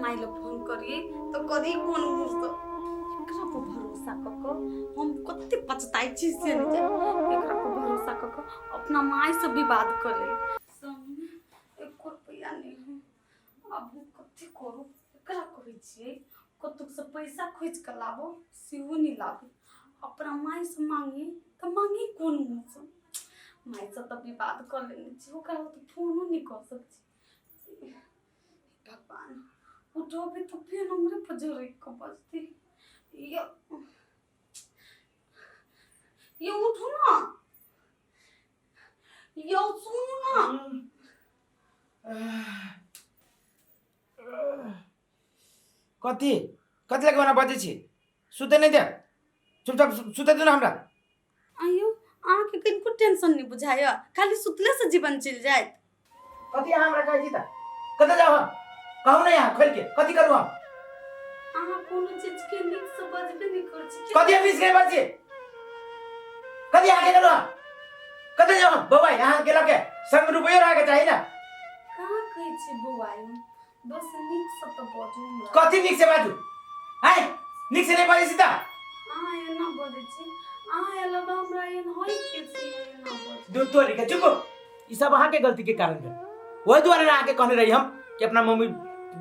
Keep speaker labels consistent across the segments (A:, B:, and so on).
A: माय लग फोन करिए तो करी कोन मुँहसँ। एकरा पर भरोसा कऽ कऽ हम कते पछताइ छी से नहि जानि। एकरा पर भरोसा कऽ कऽ अपना मायसँ विवाद कऽ लेली। संगमे एको रुपैआ नहि है। आब हम कथी करू? एकरा कहै छियै कतहुसँ पैसा खोजि कऽ लाबो, सेहो नहि लाबै। अपना मायसँ मांगी तऽ मांगी कोन मुँहसँ? मायसँ तऽ विवाद कऽ लेने छी, ओकरा तऽ फोनो नहि कऽ सकै छी। भगवान, उठेबै तऽ फेर हमरे पर झरकि कऽ बजतै। यौ यौ, उठू ने यौ, सुनू ने।
B: कथी कथी लगे ओना बजै छी? सुते नहि दे, चुपचाप सुते दू ने हमरा।
A: आइयो अहाँके कनिको टेंशन नहि बुझाइए? खाली सुतलेसँ जीवन चलि जायत?
B: कथी अहाँ हमरा कहै छी तऽ? कतऽ जाउ हम? कहू ने यहाँ खोलि के, कथी करू हम?
A: अहाँ कोनो चीजके नीकसँ बजबे नहि करै छी।
B: कथी हम नीक से बजै छी? कथी अहाँके करू हम? कतऽ जाउ हम? बौआ, अहाँके लऽ के संग रुपैयो रहके चाही ने।
A: कहाँ कहै छी बौआ, बस नीकसँ तऽ बजू हमरा।
B: कथी नीक से बाजू? आँय, नीक से नहि बाजै छी तऽ?
A: अहाँ एना बजै छी, अहाँ अलावा हमरा एहन होइ के छी एना बजू?
B: दूध तोड़ी के चुप। ई सब अहाँके गलती के कारण भेल। वही दुआरे ने अहाँके कहने रही हम कि अपना मम्मी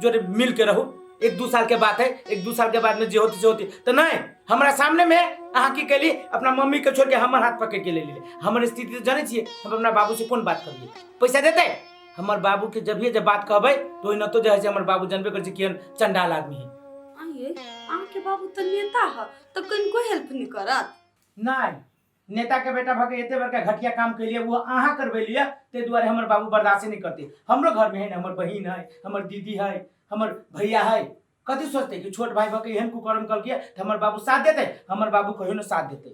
B: जोड़े मिल के रहू, एक दू साल के बात है, एक दू साल के बाद में जे होती से होती। तऽ नहि, हमरा सामने में अहाँ की कैली? अपना मम्मी के छोड़ के हमर हाथ पकड़ के ले लेली। हमर स्थिति तऽ जानै छियै। हम अपना बाबू से कोन बात करियै? पैसा देतै हमर बाबू के? जभिए जब बात कहबै तो ओहिना तो जे है से हमर बाबू जानबे करै छै केहन चंडाल आदमी है।
A: आइए, अहाँके बाबू तऽ नेता ह, तऽ कनिको हेल्प नहि करत?
B: नहि, नेता के बेटा भऽ के एते बड़का घटिया काम केलिए, वो अहाँ करबेलिए, ताहि दुआरे हमर बाबू बर्दाश्त नहीं करते। हमरो घर में है ने, हमर बहिन है, हमर दीदी है, हमर भैया है। कथी सोचते कि छोट भाई भऽ के एहन कुकर्म कलकै तऽ हमर बाबू साथ देतै? हमर बाबू कहियो ने साथ देतै।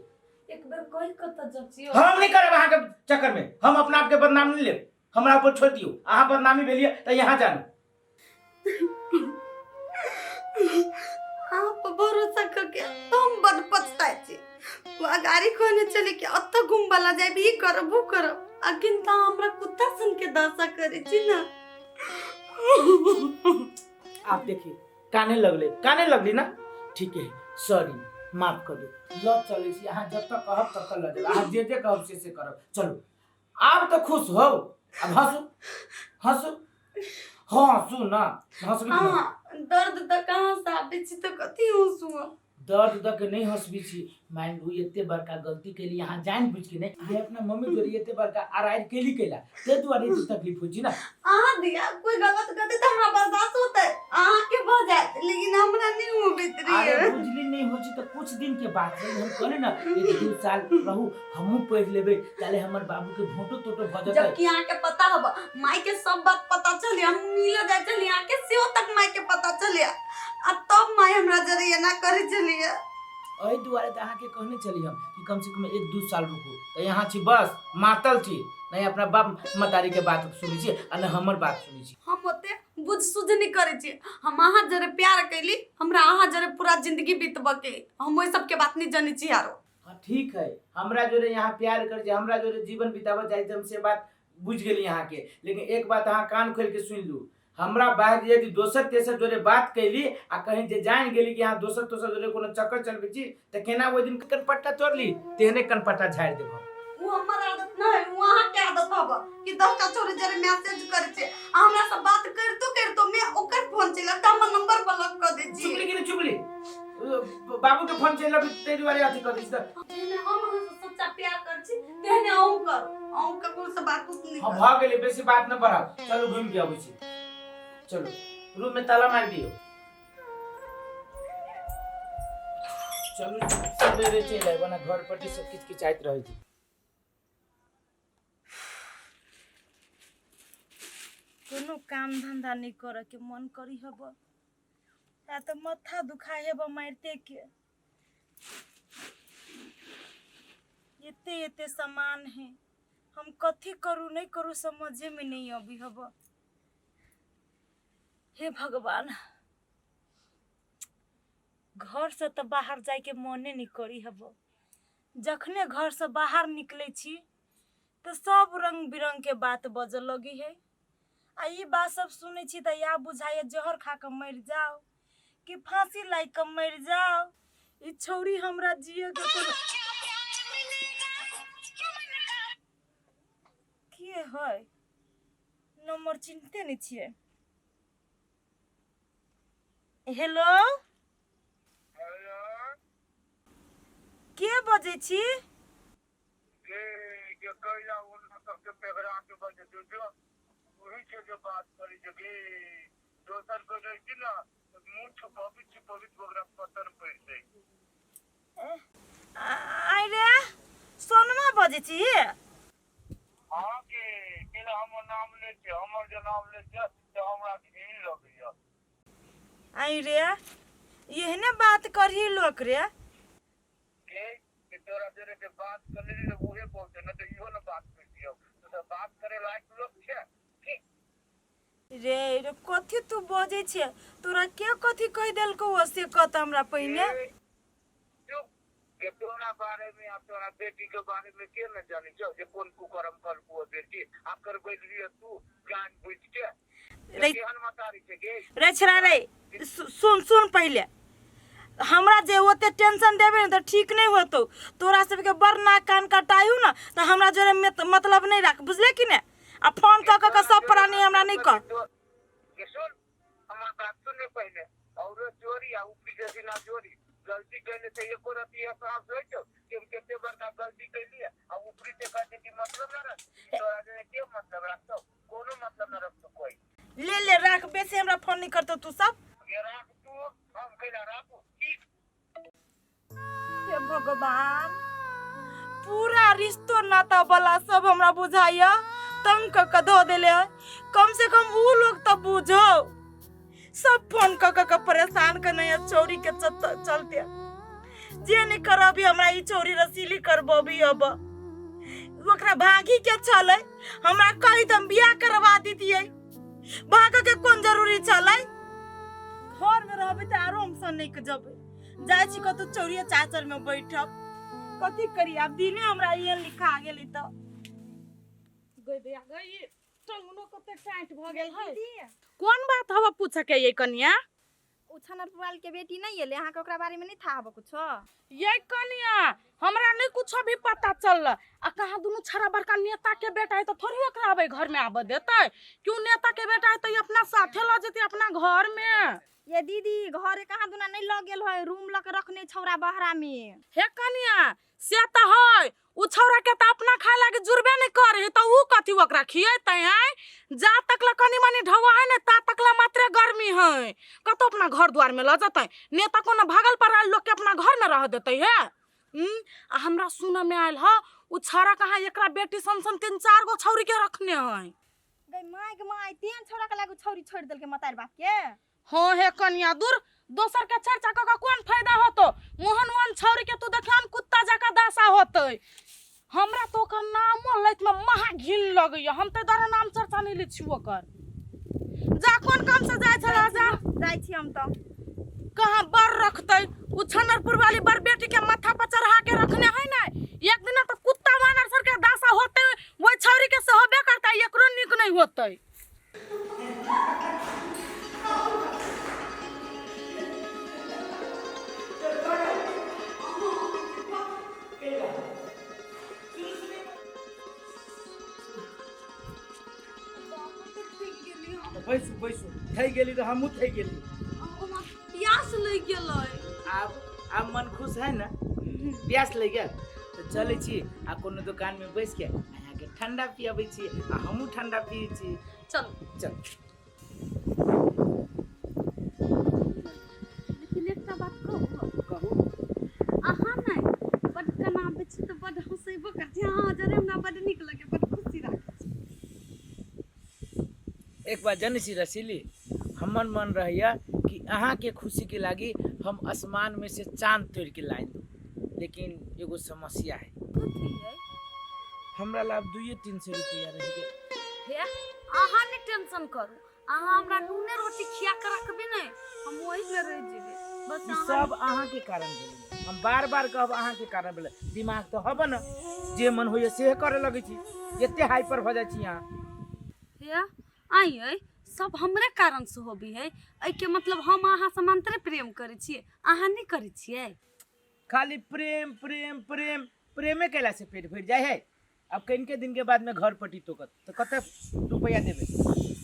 A: एक बेर कहि कऽ तऽ जचियो।
B: हम नहीं करब अहाँके चक्कर में, हम अपना आपके बदनाम नहीं लेब। हमरा ऊपर छोड़ दियौ। अहाँ बदनामी भेलियै तऽ यहाँ जानू।
A: अहाँ पर भरोसा कऽ के तऽ हम बड पछताइ छी। ओ गाड़ी कहने छलै कि ओतऽ घुमबऽ लऽ जायब, ई करब, ओ करब, अखन तऽ अहाँ हमरा कुत्ता सन के दशा करै छी ने।
B: आप देखिए, काने लगले, काने लगली ना। ठीक है, सॉरी, माफ कर दो। लऽ चलै छी अहाँ जब तक कहब तब तक लऽ जायब। अहाँ जे जे कहब से से करब। चलू, आब तऽ खुश हो। आब हँसू, हँसू, हँसू ना, हँसबी कि ना?
A: अहाँ दर्द तऽ कहाँ से आबै छी तऽ कथी हँसू हम?
B: दर्द दऽ के नहि हँसबी छी। मान लू एते बड़का गलती केली अहाँ जानि बुझि के, नहि अहाँ अपना मम्मी जोड़ी एते बड़का आराइर केली कैला, ताहि दुआरे एते तकलीफ होइ छै ने।
A: अहाँ दिया कोई गलत करते तऽ हमरा बर्दाश्त होतै, अहाँके भऽ जायत, लेकिन हमरा नहि होबैत
B: अरे
A: रहियै।
B: बुझली, नहि होइ छै तऽ कुछ दिन के बात है। हम कहली ने एक दू साल रहू, हमहूँ पढ़ि लेबै, ताले हमर बाबू के भोटो तोटो भऽ जेतै।
A: जबकि अहाँके पता हब, माय के सब बात पता चले, हम मिल जाय चली अहाँके सेहो तक माय के पता चले, आ तब माय हमरा जरे एना करे चलिए।
B: एहि दुआरे तऽ अहाँके कहने छली हम कि कम से कम एक दू साल रुकू। तऽ यहाँ छी, बस मातल छी, नहि अपना बाप मतारी के बात सुनै छी आ नहि हमर बात सुनै छी।
A: हम ओते बुझ सुझ नहि करै छी। हम अहाँ जरे प्यार कैली, हमरा अहाँ जरे पूरा जिंदगी बीतबऽ के, हम ओहि सबके बात नहि जनै छी आरो।
B: हाँ ठीक है, हमरा जोरे यहाँ प्यार कर, हमरा जोरे जीवन बिताबऽ चाहै छी, हम से बात बुझि गेली अहाँके। लेकिन एक बात अहाँ कान खोलि के सुनि लू, हमरा बाहर यदि दोसर तेसर जोरे बात कैली आ कहीं जे जानि गेली कि अहाँ दोसर तेसर जोरे कोनो चक्कर चलबै छी, तऽ केना ओहि दिन कनपट्टा तोड़ली तेहने कनपट्टा झाड़ि देब हम।
A: ओ हमर आदत न है, ओ अहाँके आदत हब कि 10टा छोरी जरे मैसेज करै छै आ हमरा से बात करितो करितो में ओकर फोन चलि तऽ हमर नंबर ब्लॉक कऽ दै छी।
B: चुपली कि नहि चुपली? बाबू के फोन चलि अबै ताहि दुआरे अथी कऽ दै छी तऽ।
A: जेहने हम अहाँ से सच्चा प्यार करै छी तेहने अहूँ करू। अहूँ ककरो से बात उत नहि
B: हाँ
A: करू।
B: भऽ गेलै, बेसी बात नहि बढ़ाउ, चलू घुमि के अबै छी। चलू, रूम में ताला मारि दियौ। चलू, सबेरे चलि आयब, ओना घर पर सब किच किचाइत रहै छै।
C: कोनो काम धंधा नहीं करे के मन करी हब, या तो माथा दुखाय हेब मारते के। एते एते सामान है, हम कथी करू नहीं करू समझे में नहीं अबी हब। हे भगवान, घर से तो बाहर जाए के मने नहीं करी हब। जखने घर से बाहर निकले छी तो सब रंग बिरंग के बात बजऽ लगी है। आ ई बात सब सुनै छी तऽ इएह बुझाइए जहर खा कऽ मरि जाउ कि फांसी लागि कऽ मरि जाउ। ई छौड़ी हमरा जिए के कोनो के है, नंबर चिन्हते नहि छियै। हेलो, के बजै छी?
D: के कैला उन्ना सबके पेगरा के बजे जो वही छै जे बात करै छै कि दोसर कोइ रहै छै ने मुँह छुपबित छुपबित ओकरा पतन पड़ि जाइ।
C: आइ रे, सोनमा बजै छी?
D: हाँ के केला हमर नाम लै छै, हमर जे नाम लै छै तऽ हमरा घिन लगैया।
C: आइ रे, एहने बात करही लोक रे?
D: के तोरा जरे के बात कर लेली ने उहे बोलते न तऽ इहो ने बात कर दियौ तो सब बात करे लायक लोक छै की
C: रे? रे कथी तू बजै छे? तोरा के कथी कहि देलकौ से कह तऽ हमरा पहिने।
D: चुप के तोरा बारे में आ तोरा बेटी के बारे में के न जाने छौ जे कोन कुकर्म करबो बेटी आ करबेलियै तू जान बुझ के
C: रे
D: केहन मतारी छै गे।
C: रे छेड़ा रे, सुन सुन पहिले, हमरा जे ओते टेंशन देबे ने तऽ ठीक नहि होतौ। तोरा सबके बड़ नाक कान कटायू ने तऽ हमरा जोरे मतलब नहि राख, बुझले कि ने? आ फोन कऽ कऽ के सब प्राणी हमरा नहि कह।
D: के सुन, हमर बात सुन ले पहिले। औरो चोरी आ ऊपरी से बिना चोरी गलती कैले से एको रति एहसास होइ छौ कि हम कते बड़का गलती कैलियै? आ ऊपरी से कहै छै कि मतलब न रख। तोरा जरे के मतलब रखतौ? कोनो मतलब न रखतौ कोई।
C: ले ले, राख, बेसी हमरा फोन नहि करतौ तू सब।
D: ये राख तू, हम कैला राखू की?
C: हे भगवान, पूरा रिश्तो नाता वाला सब हमरा बुझाइया तंग कऽ कऽ धऽ देले है। कम से कम ऊ लोग तऽ बुझो, सब फोन कऽ कऽ के परेशान करने है चोरी के चलते। जे नहीं करबी हमरा ई चोरी रसीली करबी। अब ओकरा भागी के छलै, हमरा कही तऽ हम बियाह करवा दितियै। भागे के कोन जरूरी छलै? घर में रहबै तऽ आरो हम सन नहि जबै। जाइ छी कतौ चौरिया चाचर में बैठब। कथी करी आब, दिने हमरा एहन लिखा गेलै तऽ।
A: गई भैया गई, टंगनो कते टाइट भऽ गेल है। कोन बात हवा पूछे के ये कनिया?
E: ओ छनरपुराल के बेटी नहीं एलै अहाँके, ओकरा बारे में नहीं था हबो कुछो?
A: ये कनिया, हमरा नहीं कुछो भी पता चलल। आ कहाँ दुनू छड़ा बड़का नेता के बेटा है तऽ थोड़ी ओकरा आबै घर में आबऽ देतै? क्यों, नेता के बेटा है तऽ ई अपना साथे लऽ जेतै अपना घर में।
E: ये दीदी, घरे कहाँ दुना नहीं लग गेल है, रूम लऽ के रखने छौरा बहरा में।
A: हे कनिया, से तऽ है, उ छौड़ा के तऽ अपना खाय लागी जुड़बे नहीं करे है तऽ उ कथी ओकरा खियेतै? आँय, जा तक ला कनी मनी ढौआ है ने ता तक ला मात्रे गर्मी है। कतौ अपना घर द्वार में लऽ जेतै? नेता कोनो भागल पर आयल लोग के अपना घर में रह देतै हे? आ हमरा सुनऽ में आयल ह उ छौड़ा कहाँ एकरा बेटी सन सन 3-4 गो छौड़ी के रखने है।
E: गई my गे my, तेहन छौड़ा के लागू छौरी छोड़ि देलकै मतार बाप के।
A: हाँ हे कनिया, दूर दोसर के चर्चा कऽ के कोन फायदा होतो? मोहन ओहन छौरी के तू देखियन कुत्ता जकाँ दशा होतै। हमरा तो ओकर नामो लैत में महा घिन लगैया, हम तऽ द्वारा नाम चर्चा नहि लै छी ओकर। जा, कोन काम से जाइ छला? जा।
E: जाइ छी हम तऽ।
A: कहाँ बर रखतै उ छनरपुर वाली बर बेटी के माथा पर चढ़ा के रखने है ने, एक दिना तऽ कुत्ता वानर सर के दशा होतै ओहि छौरी के से होबे करतै, एकरो नीक नहीं होतै।
B: बैसू बैसू, थकि गेली तऽ हमहूँ थकि गेली।
A: प्यास लागि गेलै।
B: आब मन खुश है ने? प्यास लागि गेल तऽ चलै छी आ कोनो दोकानमे बैस के अहाँके ठंडा पियाबै छी आ हमहूँ ठंडा पियै छी।
A: चल
B: चल।
A: लेकिन एकटा बात कहू?
B: कहू।
A: अहाँ ने बड कनाबै छी तऽ बड हँसेबो करै छी। अहाँ जरे हमरा बड नीक लगै, बड खुशी राखै छी।
B: एक बात जनै छी रसीली, हमर मन रहैया कि अहाँके खुशीके लागी हम आसमान में से चांद तोड़ के लाइन दू, लेकिन एगो समस्या है।
A: कथी है?
B: हमरा ला आब 200-300 रुपया रहि गेल।
A: हे, अहाँ नहि टेंशन करू, अहाँ हमरा नूने रोटी खिया के रखबे ने, हम ओही में रहि जेबै बस।
B: ई
A: अहाँ
B: सब अहाँके कारण भेलै, हम बार बार कहब, अहाँके कारण भेलै। दिमाग तऽ हब ने, जे मन होइया सेहे करे लगै छी, एते हाइपर भऽ जाइ छी अहाँ।
A: हे, आई अइ सब हमरे कारण से होबी है। एहिके मतलब हम अहाँ समांतरे प्रेम करै छियै, अहाँ नहि करै छियै?
B: खाली प्रेम प्रेम प्रेम प्रेमे कैला से पेट भरि जाइ है। अब कनिके दिन के बाद में घर पटी तोकत तो कते रुपया देबे?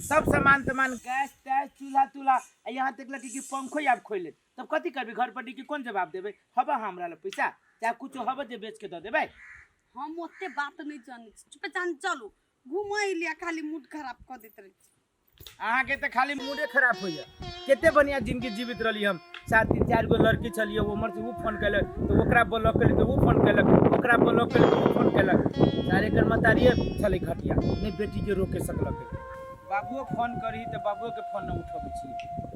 B: सब सामान तमान गैस तैस चूल्हा तूल्हा आ यहाँ तक लगे कि पंखो आब खोलि लेत, तब कथी करबी? घर पटी के कोन जवाब देबे? हबा हमरा लग पैसा चाहे कुछो हबा जे बेच के दऽ देबै।
A: हम ओते बात नहि जानै छी, चुपे चान चलू घुमै लिया, खाली मूड खराब कऽ दैत रहै छी।
B: अहाँके तऽ खाली मूडे खराब होइया। कते बढ़िया जिंदगी जीवित रहली हम, सात तीन चारि गो लड़की छलियै, उम्हर से उ फोन केलक तऽ ओकरा ब्लॉक केली तऽ उ फोन केलक, ओकरा ब्लॉक केली तऽ उ फोन केलक। सारे एकर मतारिये छलै घटिया, नहि बेटी के रोके सकलकै। बाबुओ फोन करही तऽ बाबुओ के फोन नहि उठबै छी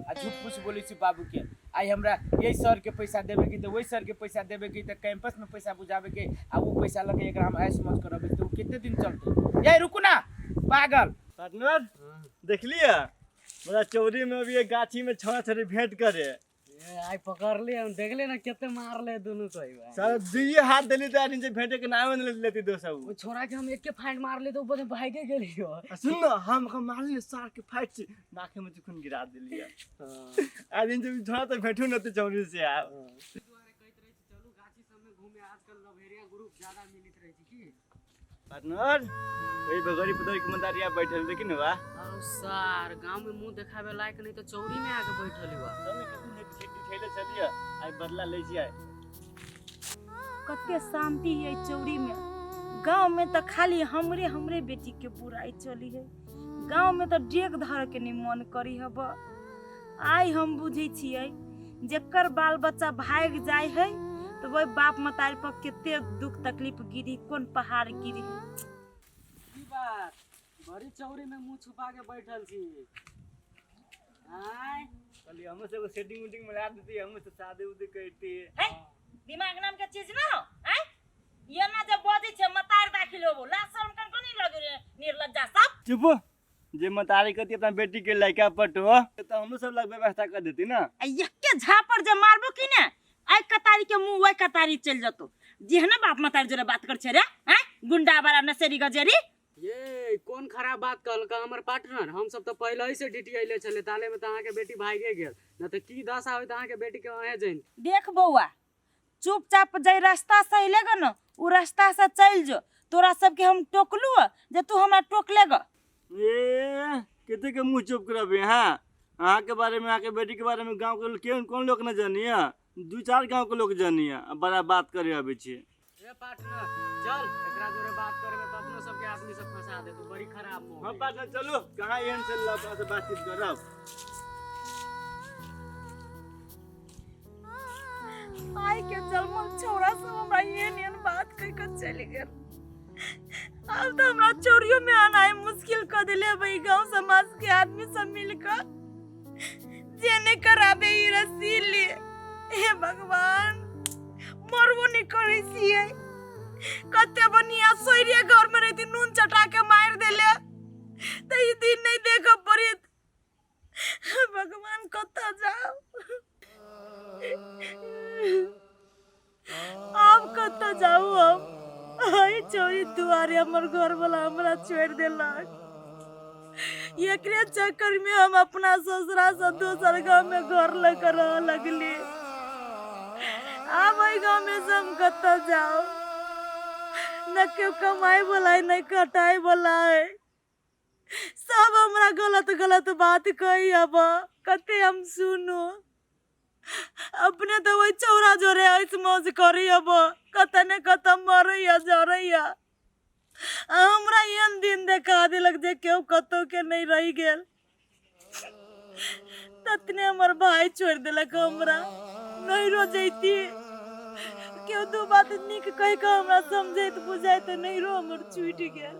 B: आ झूठ फूस बोलै छी बाबू के। आइ हमरा यही सर के पैसा देबे के तऽ ओहि सर के पैसा देबे के तऽ कैंपस में पैसा बुझाबे के आ उ पैसा लऽ के एकरा हम ऐश मौज करबै तऽ उ कते दिन चलतै? ये रुकू ना पागल।
F: पार्टनर देखलिए बड़ा चौरी में अभी एक गाछी में छौड़ा छौड़ी भेंट करे।
G: ए, आइ पकड़ली हम, देखले ना केते मारले दुनू को भाई।
F: सारा दुइये हाथ देली तो नीचे भेंटे के नाम नहीं लेती दोस्त
G: वो छोरा के हम एक के फाइट मारले तो ऊपर से भागे गेलियो।
F: आ सुन ना, हम हम मारली सार के फाइट से नाके में खून गिरा देलिए। आज दिन जब छोरा तो भेंटू न तो चौरी से आ।
G: चलू गाछी सब में घूमे, आजकल लभेरिया ग्रुप ज्यादा मिलित रहे छै की।
F: पार्टनर वही बगरी पदरी के मंदारिया बैठल देखी न बा।
G: अरे सार गांव में मुंह देखावे लायक नहीं तो चौरी में आके बैठल बा।
F: चल ने कितने ने ठेले चलिए आई बदला ले छी आई।
C: कते शांति है चौरी में। गांव में तो खाली हमरे हमरे बेटी के बुराई चली है। गांव में तो डेग धर के नहीं मन करी हब। आइ हम बुझै छियै जेकर बाल बच्चा भागि जाय है तो वही बाप मतारी पर कते दुख तकलीफ गिरी, कोन पहाड़ गिरी।
G: की बात बड़ी चौरी में मुंह छुपा के बैठल छी? आय
F: कहली हम सब सेटिंग उटिंग मिला देती, हम से शादी उदी करती।
C: है दिमाग नाम के चीज ना हो। आय ये ना जब बजै छै मतार दाखिल होबो ला शर्म कन को नहीं लगे रे निर्लज्जा सब।
F: चुप जे मतारी कहती अपना बेटी के लड़का पटो तो हम सब लग व्यवस्था कर देती ना।
C: आ एके झापड़ जे मारबो की ने आइ कतारी के मुंह ओइ कतारी चल जतो। जेहने बाप मतारी जोरे बात कर छे रे, हैं गुंडा वाला नशेरी गजेरी।
G: ये कौन खराब बात कहलका हमर पार्टनर? हम सब तो पहले ही से डिटियाइले छले, ताले में तो अहाँ के बेटी भागे गेल न तो की दशा होइत अहाँ के बेटी के अहे जइन।
C: देख बौआ चुपचाप जै रास्ता से अइले ग न उ रास्ता से चल जो। तोरा सबके हम टोकलू जे तू हमरा टोकले ग।
F: ए कते के मुंह चुप करबे? हां अहाँ के बारे में अहाँ के बेटी के बारे में गांव के लोग कौन लोग न जानिए, दू चार गांव के लोग जानिए, बड़ा बात करे आबै छी।
G: ए पार्टनर चल एकरा जोरे बात करबे त अपनो सबके आदमी सब फंसा दे, तू बड़ी खराब मोह।
F: हां पार्टनर चलो कहां एहन से लड़का से बातचीत करब।
C: आई के जलमल छौड़ा सब हमरा एहन एहन बात कह के चलि गेल। अब तो हमरा चोरियों में आना मुश्किल कर दिले भाई गांव समाज के आदमी सब मिलकर जे नहीं कराबे ई रसीली। हे भगवान मरबो नहीं करै छियै। कते बढ़िया सोइरे घर में रहती नून चटा के मार देले त ई दिन नहीं देख पड़ित। भगवान कतऽ जाओ, अब कतऽ जाऊ हम? आई चोरी दुआरे हमर घर वाला हमरा छोड़ देलक। एकरे चक्कर में हम अपना ससुरा से दोसर गांव में घर लेकर रह लगली। अब एहि गांव में से हम कतऽ जाऊ? न केओ कमाए वाला है न कटाए वाला है। सब हमरा गलत गलत बात कही अब कते हम सुनू। अपने तो वही चौरा जोरे ऐस मौज करी अब कत ने कत मरैया जरैया। हमरा एहन दिन देखा देलक जे केओ कतौ के नहीं रहि गेल। ततने हमर भाई छोड़ देलक हमरा, नहीं रो जैती केओ दू बात नीक कहि के हमरा समझैत बुझैत नहीं रो हमर छूटि गेल।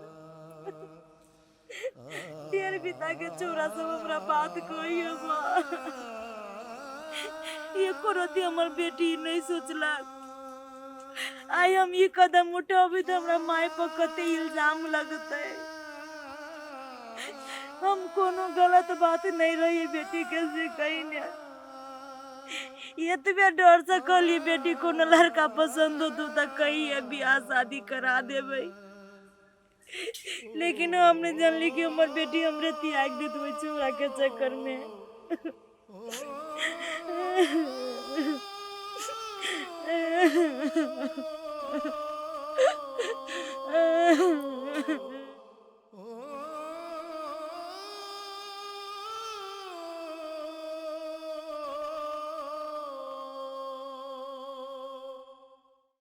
C: देर बिता के चौरा सब हमरा बात कही अब एको रति हमर बेटी नहीं सोचलक। आइ हम ई कदम उठेबै तऽ हमरा माय पर कते इल्जाम लगतै। हम कोनो गलत बात नहीं रही बेटी के से कही ने। एतबे डर से कहली बेटी कोनो लड़का पसंद होतौ तऽ कहिए बियाह शादी करा देबै। लेकिन हम नहीं जानली कि हमर बेटी हमरे त्याग देत ओहि छौड़ा के चक्कर में।